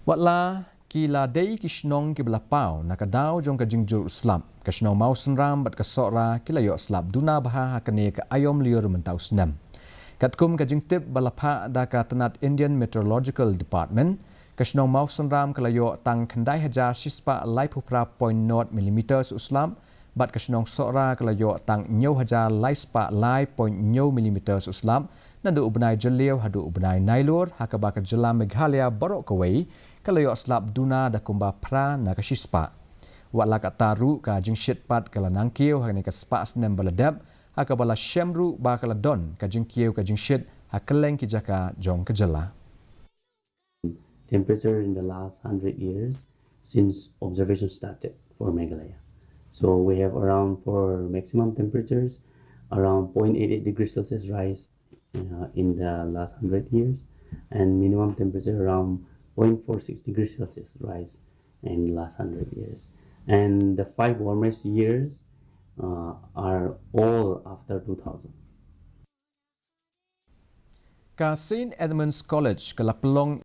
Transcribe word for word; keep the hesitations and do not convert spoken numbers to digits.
Watla ki la dei ki shnong kiba la paw na ka daw jong ka jingjur u slap, ka shnong Mawsynram bad ka Sohra ki la ïoh slap duna bha ha kane ka aïom lyiur mynta u snem. Katkum ka jingtip ba la phah da ka tnat Indian Meteorological Department, ka shnong Mawsynram ka la ïoh tang khyndai hajar shispah laiphew phra point nod millimeters u slap, bad ka shnong Sohra ka la ïoh tang hynñiew hajar laispah lai point hynñiew millimeters u slap naduh u bnai Jylliew haduh u bnai Nailur, ha kaba ka jylla Meghalaya baroh kawei ka la ïoh slap duna da kumba phra na ka shispah. Watla katta ruh, ka jingshit pat ka la nangkiew ha kane ka spah snem ba la dep, ha kaba la shem ruh ba ka la don ka jingkiew ka jingshit ha kylleng ki jaka jong ka jylla. Temperature in the last hundred years since observation started for Meghalaya. So we have around, for maximum temperatures, around zero point eight eight degrees Celsius rise uh, in the last hundred years, and minimum temperature around zero point four six degrees Celsius rise in the last hundred years. And the five warmest years uh, are all after two thousand. Ka Saint Edmund's College ka la pynlong